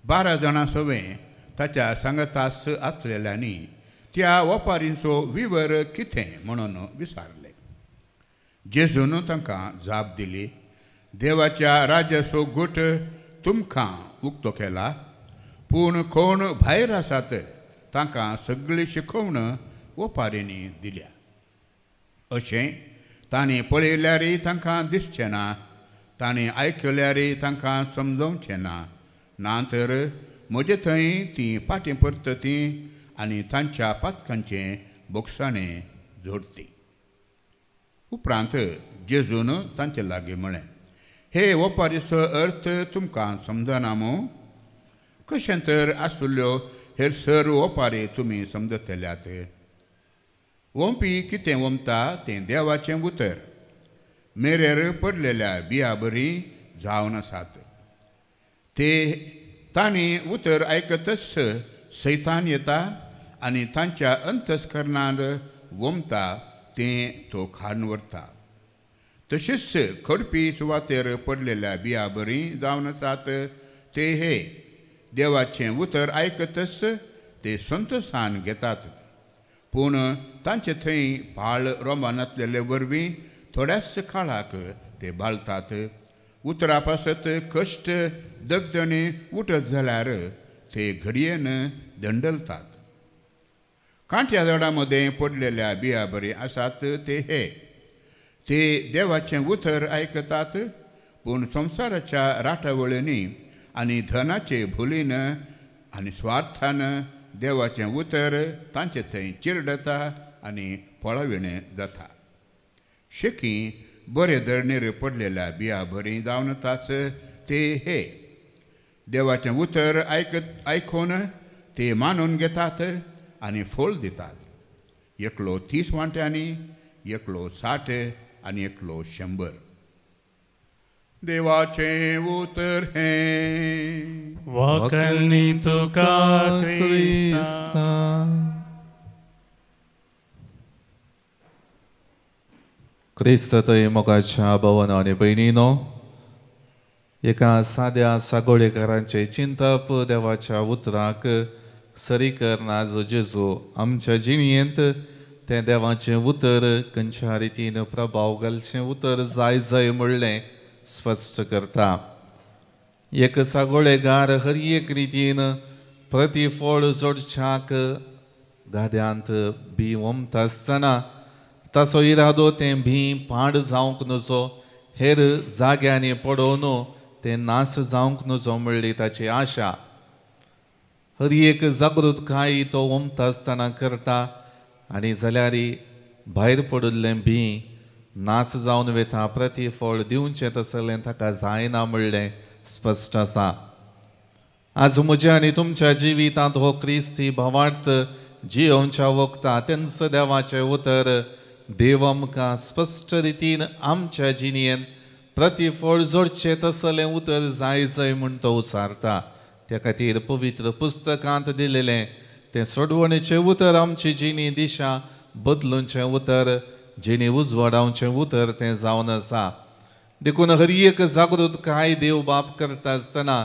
12 जाणां सवें ताच्या सांगातास आसलेल्यांनी त्या वपारींचो विवर कितें म्हणून विचारलें. जेजून तांकां जाप दिली, देवाच्या राज्याचो गूट तुमकां उक्तो केला, पूण कोण भायर आसात तांकां सगळी शिकोवण ओपारींनी दिल्या. अशें तांणी पळयल्यारय तांकां दिसचें ना, तांणी आयकल्यारय तांकां समजोवचें ना, ना तर म्हजे थंय तीं फाटीं परतती आनी तांच्या पातकांचें बोगसाणें जोडती. उपरांत जेजून तांचे लागीं म्हळें, हे ओपारीचो अर्थ तुमकां समजना मू? कशें तर आसुल्ल्यो हेर सर्व ओपारी तुमी समजतल्यात. वोंपी कितें वोमता तें देवाचें उतर मेरेर पडलेल्या बिया बरी जावन आसात. ते तांणी उतर आयकतच सैतान येता आनी तांच्या अंतस्करणांत वोमता तें तो खाण व्हरता. तशीच खडपी सुवातेर पडलेल्या बिया बरी जावन आसात ते हे देवाचें उतर आयकतच ते संतोशान घेतात, पूण तांचे थंय पाळ रोमानांतलेले वरवीं थोड्याच काळाक ते बाळतात. उतरा पासत कश्ट दगदणे उठत जाल्यार ते घडयेन दंडलतात. कांट्या झाडां मदें पडलेल्या बिया बरी आसात ते हे ते देवाचें उतर आयकतात, पूण संवसाराच्या राटावळींनी आनी धनाचे भुलीन आनी स्वार्थान देवाचें उतर तांचे थंय चिरडता आनी पळाविणें जाता. शेकी बरे धरणेर पडलेल्या बिया बरी जावन ताच ते हे देवाचें उतर आयकून ते मानून घेतात आनी फळ दितात. एकलो 30 वांट्यांनी, एकलो 60 आनी एकलो 100. देवाचें उतर हें. वाकणी तुका क्रिस्ता. क्रिस्त थंय मोगाच्या भवन आनी भयणीनो, एका साद्या सागोळेकारांचें चिंतप देवाच्या उतराक सरी करून आज जेजू आमच्या जिणेंत तें देवाचें उतर खंयच्या रितीन प्रभाव घालचें उतर जाय जाय म्हणलें स्पश्ट करता. एक सागोळेगार हर एक रितीन प्रतिफळ जोडच्याक गाद्यांत बी ओमता आसतना ताचो इरादो तें भी पाड जावंक नजो, हेर जाग्यांनी पडोवन तें नास जावंक नजो म्हणली ताची आशा. हर एक जागृतकाय तो ओमता आसतना करता आनी जाल्यार भायर पडिल्लें भी नास जावन वेता, प्रतिफळ दिवचें तसलें ताका जायना म्हणलें स्पश्ट आसा. आज म्हज्या आनी तुमच्या जिवितांत हो क्रिस्ती भावार्थ जियोवच्या वखता तेंच देवाचें उतर देव आमकां स्पश्ट रितीन आमच्या जिणेन प्रतिफळ जोडचें तसलें उतर जाय जाय म्हूण तो उचारता. त्या खातीर पवित्र पुस्तकांत दिलेलें तें सोडवणेचें उतर आमची जिणी दिशा बदलूचें उतर, जिणी उजवाडावचें उतर तें जावन आसा. देखून हर एक जागृतकाय देव बाप करता आसतना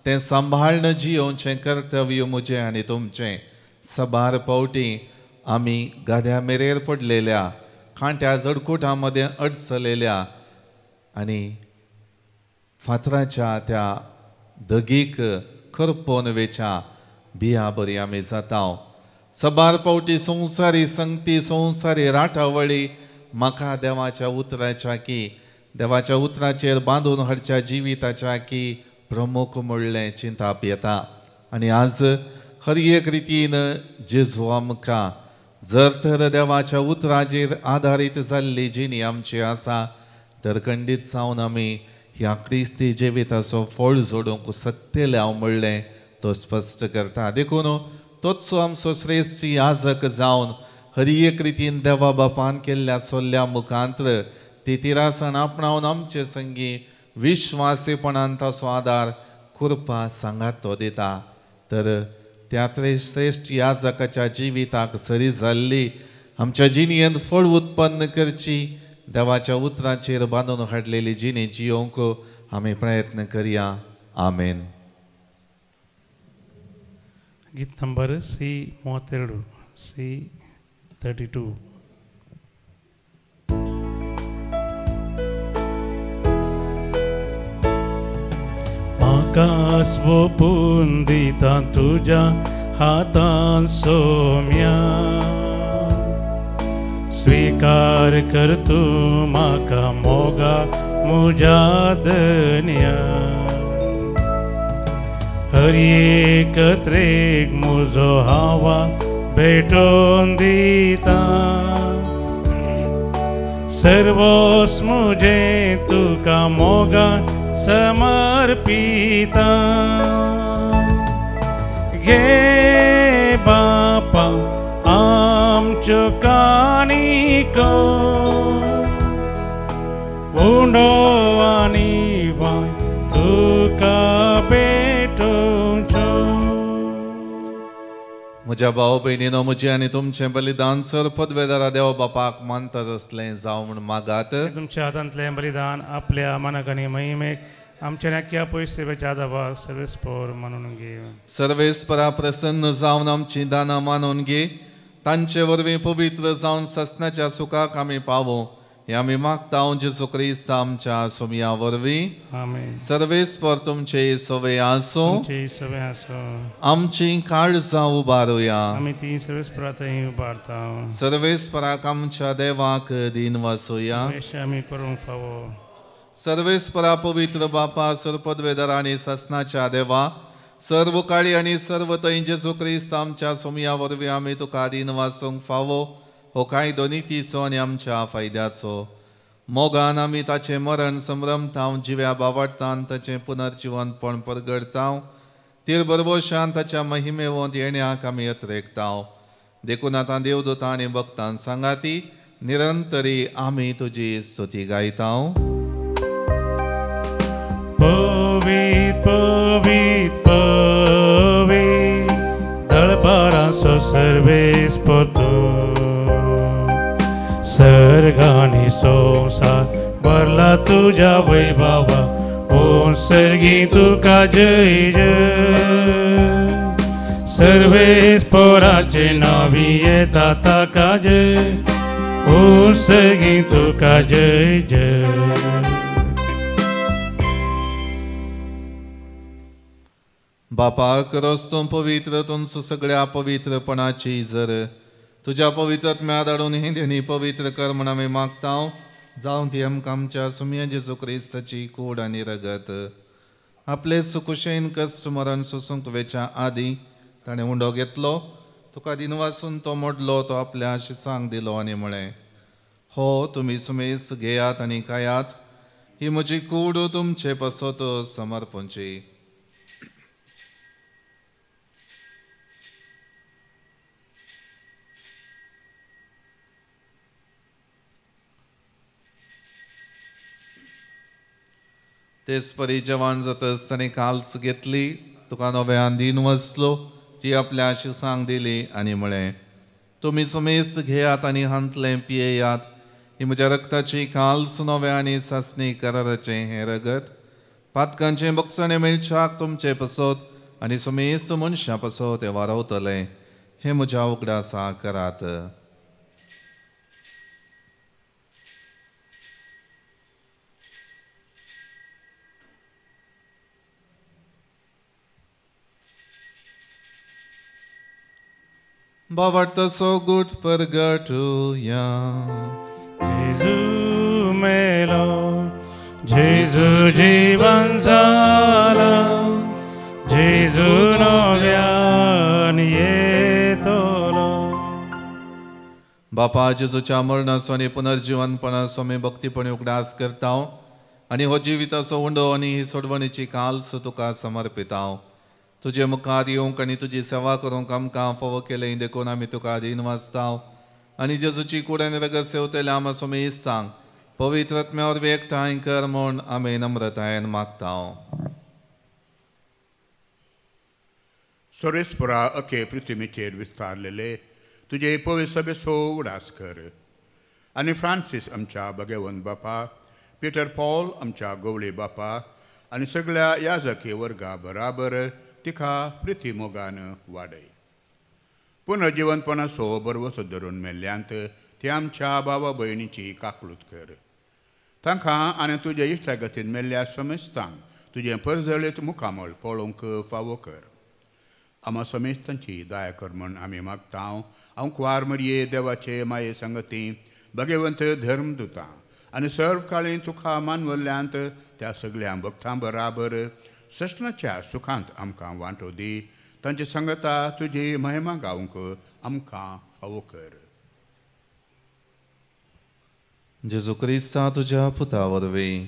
तें सांबाळून जियोवचें कर्तव्य म्हजें आनी तुमचें. सबार पावटी आमी गाद्या मेरेर पडलेल्या, कांट्या जडकुटां मदें अडचलेल्या आनी फातराच्या त्या दगीक करपोन वेच्या बिया बरी आमी जाता. सबार पावटी संवसारी संगती, संवसारी राटावळी म्हाका देवाच्या उतराच्या की देवाच्या उतराचेर बांदून हाडच्या जिविताच्या की प्रमुख म्हणलें चिंताप येता. आनी आज हर एक रितीन जेजू आमकां जर तर देवाच्या उतराचेर आदारीत जाल्ली जिणी आमची आसा तर खंडीत जावन आमी ह्या क्रिस्ती जिविताचो फळ जोडूंक शकतले हांव म्हणलें तो स्पश्ट करता. देखून तोच आमचो श्रेश्ठ याजक जावन हर एक रितीन देवा बापान केल्ल्या सोल्ल्या मुखांत्र ती तिरासन आपणावन आमचे संगी विश्वासीपणान ताचो आदार कृपा सांगात तो दिता. तर त्या श्रेश्ठ याजकाच्या जिविताक सरी जाल्ली आमच्या जिणेंत फळ उत्पन्न करची देवाच्या उतराचेर बांदून हाडलेली जिणी जियोवंक आमी प्रयत्न करया. आमेन. गीत नंबर सी 32, सी 32. म्हाका स्वपून दिता तुज्या हातान सोम्या, स्वीकार कर तूं म्हाका मोगा मुज्या धन्या. हर एक त्रेक मुजो हावा भेटोन दिता, सर्वोस मुझे तुका मोगा समर्पिता. गे बापा आमच्यो काणिको उंडो आनी बाय तुका भेटोवच्यो. म्हज्या भाव भयणीनो, म्हजें आनी तुमचें बलिदान सर पदवेदारा देव बापाक मानता आसलें जावं म्हूण मागात. तुमच्या हातांतलें बलिदान आपल्या मनाक आनी महिमेक आमच्या नाक्या पयशेच्या आदाबाक सर्वेस्पोर मानून घे. सर्वेस्परा प्रसन्न जावन आमची दानां मानून घे, तांचे वरवीं पवित्र जावन ससनाच्या सुखाक आमी पावो हे आमी मागता जेजू क्रिस्त आमच्या सोमया वरवीं. आमेन. सर्वेस्पर तुमचे सवे आसूं, सवे आसूं. आमची काळजां उबारुया, आमी ती सर्वेस्परा थंय उबारता. सर्वेस्पराक आमच्या देवाक दीन वासुया, आमी करूंक फावो. सर्वेस्परा पवित्र बापा, सर्पदवेदार आनी ससनाच्या देवा, सर्व काळी आनी सर्व थंय जेजू क्रिस्त आमच्या सोमया वरवीं आमी तुका दीन वासूंक फावो हो कायदो नितीचो आनी आमच्या फायद्याचो. मोगान आमी ताचें मरण संभ्रमतांव, जिव्या बावडतान ताचें पुनर्जिवनपण परगडतांव, तिर बरवशान ताच्या महिमेवंत येण्याक आमी अत्रेकतांव. देखून आतां देवदूतां आनी भक्तान सांगाती निरंतरी आमी तुजी स्तुती गायतांव. पवित्र पवित्र पवित्र दळपारांचो सर्वेस्पर तूं, सर्ग आनी संवसार भरला तुज्या वैभवा, ओ सर्गी तुका जय जय. सर्वेस पोराचे नावी येता ताका जय, उसगी तुका जय जय। बापा करस तूं पवित्र तुमचो सगळ्या पवित्रपणाची जर तुज्या पवित्र धाडून ही देणी पवित्र कर म्हण आमी मागता, जावं ती आमकां आमच्या सुमया जेजू क्रिस्ताची कूड आनी रगत। आपले सुकुशेन कश्ट मरण सोसूंक वेच्या आदीं ताणें उंडो घेतलो, तुका दिनवासून तो मोडलो, तो आपल्या शिसांक दिलो आनी म्हळें, हो तुमी सुमेस घेयात आनी खायात, ही म्हजी कूड तुमचे पासत समर्पणची। तेच परी जेवण जातच ताणें काल्स घेतली, तुका नव्यान दिन वसलो, ती आपल्या शिसांक दिली आनी म्हळें, तुमी सुमेस्त घेयात आनी हांतलें पियेयात, ही म्हज्या रक्ताची काल्स नव्या आनी सासणी कराराचें हें रगत पातकांचें बक्षणें मेळच्याक तुमचे पसत आनी सुमेस्त मनशां पसत हें वारवतलें, हें म्हज्या उगडासा करात। बाबाटो गुट परगटुया। जेजू मेलो, जेजू जीवन जाला, जेजू नव्यान येतलो। बापा जेजूच्या मरणाचो आनी पुनर्जीवनपणाचो आमी भक्तीपणी उगडास करता आनी हो जिविताचो उंडो आनी ही सोडवणीची काल्स तुका समर्पिता। तुजे मुखार येवंक आनी तुजी सेवा करूंक आमकां फावो केलें देखून आमी तुका अधीन वाचता आनी जेजूची कूड आनी रगत सेवतल्या आमा स्वामी सांग पवित्र आत्म्या वरवीं एकठांय कर म्हूण आमी नम्रतायेन मागता। सर्वेस्परा अखे पृथ्वीचेर विस्तारलेले तुजे पवित्र सभेचो उडास कर आनी फ्रांसीस आमच्या भगवंत बापा, पिटर पॉल आमच्या गवळी बापा आनी सगळ्या याजकी वर्गा बराबर तिका प्रिती मोगान वाडय। पुनर्जिवनपणाचो बरवसो धरून मेल्ल्यांत ते आमच्या बाबा भयणीची काकळूत कर। तांकां आनी तुज्या इश्टागतीन मेल्ल्या समेस्तांक तुजें परजळीत मुखामळ पळोवंक फावो कर। आमा समेस्तांची दया कर म्हूण आमी मागता। हांव कुवार मरये देवाचे माये संगती भगवंत धर्मदुतां आनी सर्व काळी तुका मानवल्ल्यांत त्या सगळ्या भक्तां बराबर सस्नाच्या सुखांत आमकां वांटो दी। तांचे संगता तुजी महिमा गावंक आमकां फावो कर। जेजू क्रिस्ता तुज्या पुता वरवीं,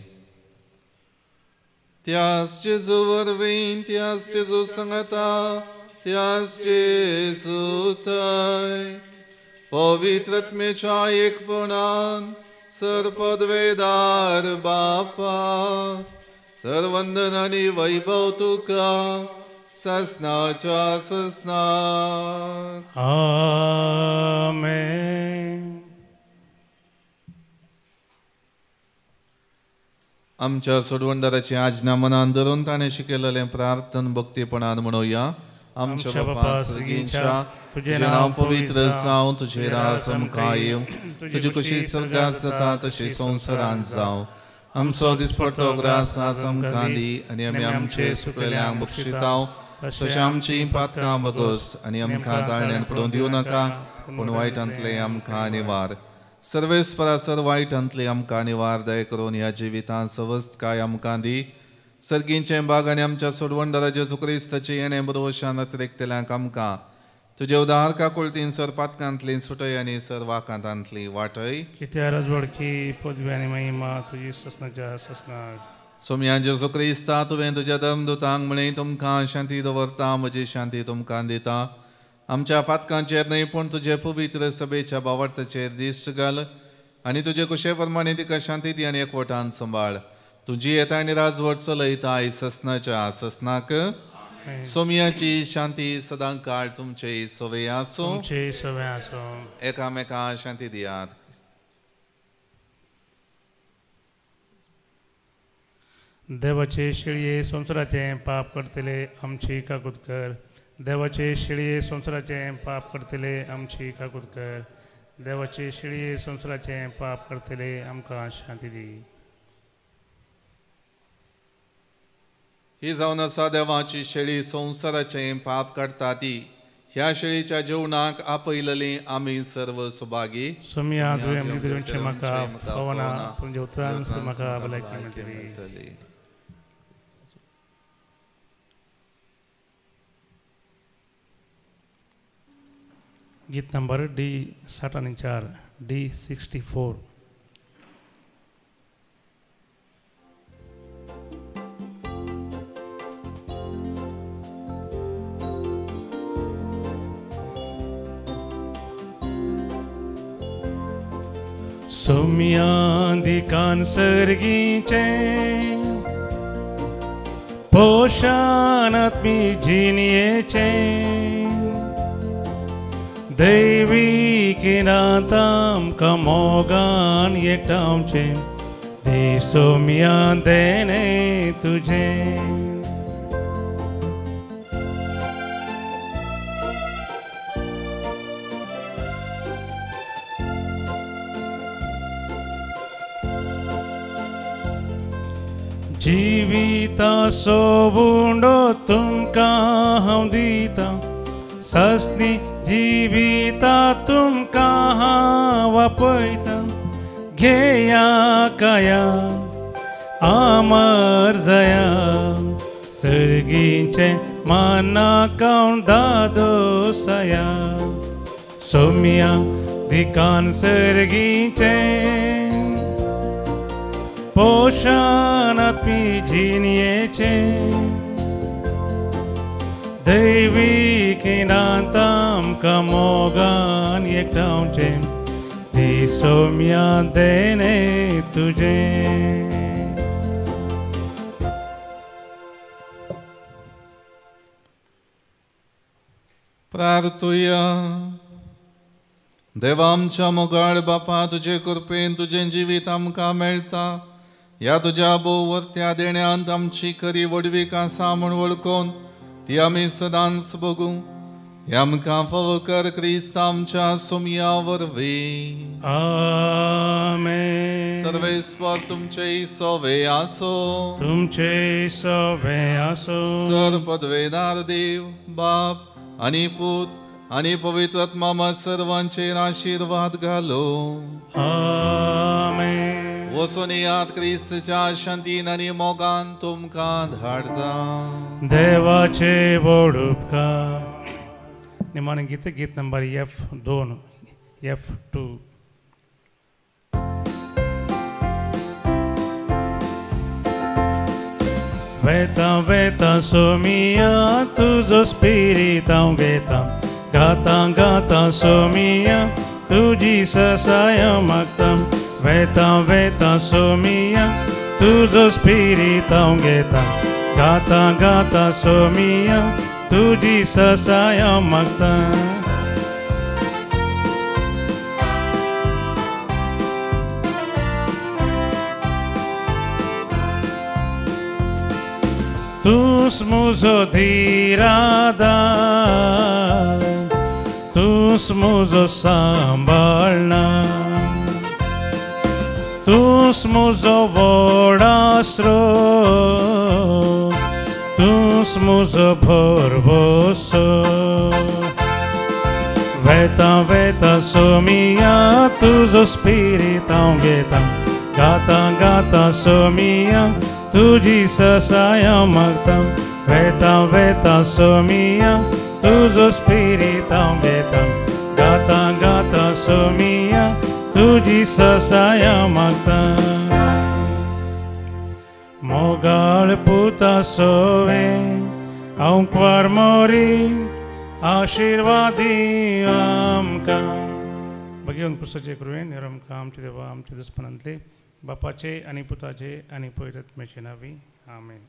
त्यास जेजू वरवीं, त्यास जेजू संगता, त्यास जेजू थंय पवित्र आत्म्याच्या एकपणान सर्वपदवेदार बापा सर्वंदन आनी वैभव तुका ससनाच्या ससनाक। आमेन। आमच्या सोडवणदाराची आज्ञा मनान धरून ताणें शिकयलेलें प्रार्थन भक्तीपणान म्हणुया। आमच्या बापा सर्गींच्या, तुजें नांव पवित्र जावं, तुजें राज आमकां येवं, तुजी खुशी स्वर्गांत जाता तशी संवसारांत जावं। आमचो दिसपडतो ग्रास आज आमकां दी आनी आमी आमचे सुकलेल्यांक बक्षिताव तशें आमची पातकां बगोस आनी आमकां ताळण्यान पडोवन दिवं नाका, पूण वायटांतलें आमकां निवार। सर्वेस्परा सर वायटांतलें आमकां निवार, दया करून ह्या जिवितांत सवस्तकाय आमकां दी। सर्गींचें बाग आनी आमच्या सोडवणदारा जेजू क्रिस्ताचें येणें बरोवशान अतिरेकतल्यांक आमकां तुजे उदार काकुळतीन सर पातकांतली सुटय आनी सर वाकांतांतली वाटय। कित्या राजवडकी पदवी आनी महिमा तुजी ससनाच्या ससनाक। सोम्या जेजू क्रिस्ता, तुवें तुज्या धर्मदुतांक म्हळें, तुमकां शांती दवरता, म्हजी शांती तुमकां दिता। आमच्या पातकांचेर न्हय पूण तुजे पवित्र सभेच्या बावडताचेर दिश्ट घाल आनी तुजे कुशे प्रमाणे तिका शांती दी आनी एकवटान सांबाळ। तुजी येता आनी राजवट चलयता ससनाच्या ससनाक। सोम्याची शांती सदां काळ तुमचे सवे आसूं। एकामेका शांती दियात। देवाचे शिळये संवसाराचें पाप करतले आमची काकूत कर। देवाचे शिळये संवसाराचें पाप करतले आमची काकूत कर. देवाचे शिळये संवसाराचें पाप करतले आमकां शांती दी. ही जावन आसा देवाची शेळी संवसाराचें पाप काडटा ती. ह्या शेळीच्या जेवणाक आपयलेली आमी सर्व सुभागी. सोम्या तुवें म्हाका फावना पूण उतरान म्हाका भलायकी मेळटली. गीत नंबर डी 64, डी 64. सोम्या सर्गीचें पोशान आत्मी जिणयेचें दैवी किरांत आमकां मोगान एकठांवचें दी सोम्या देणें तुजें. जिविता सोबुंडो तुमकां हांव दितां सस्नी जिविता तुमकां हांव आपयतां घेया काया आमर जया सर्गीचें मानाक हांव दादोसया. सोम्या दिकान सर्गीचें पोशान आत्मी जिणयेचें दैवी किरांत आमकां मोगान एकठांवचें दी सोम्या देणें तुजें. प्रार्थुया. देवा आमच्या मोगाळ बापा, तुजे कृपेन तुजें जिवीत आमकां मेळटा. ह्या तुज्या भोववर्त्या देण्यांत आमची खरी व्हडवीक आसा म्हूण वळखून ती आमी सदांच भोगूं. हे आमकां फावो कर क्रिस्त आमच्या सोमया वरवीं. आमेन. सर्वेस्वर तुमचे सोवे आसो. तुमचे सोवे आसो. सर पदवेदार देव बाप आनी पूत आनी पवित्र आत्मा सर्वांचेर आशिर्वाद घालो. आमेन. वचून याद क्रिस्तच्या शांतीन आनी मोगान तुमकां धाडता. देवाचे व्हड उपकार. निमाणें गीत, गीत नंबर F2, F2. वेता वेता सोमिया तुजो स्पिरीत हांव घेता गाता गाता सोमिया तुजी ससाय मागता. वेता वेता सोमिया तुजो स्पिरीत हांव घेता गाता गाता सोमिया तुजी ससाय मागता. तूंच म्हजो धीरादार तूंच म्हजो सांबाळना तूंच म्हजो व्हड आसरो तूंच म्हजो भरवंसो. वेता वेता सोमिया तुजो स्पिरीत हांव घेता गाता गाता सोमिया तुजी ससाय मागता. वेता वेता सोमिया तुजो स्पिरीत हांव घेता गाता गाता सोमिया तुजी ससाय मागता. मोगाळ पुता सोवे हांव क्वार मोरी आशिर्वादी आमकां. भगीवन पुस्तकाचे कृपेन आमकां आमचे देवा आमचे दुस्पनांतले बापाचे आनी पुताचे आनी पवित्र आत्म्याचे नांवी. आमेन.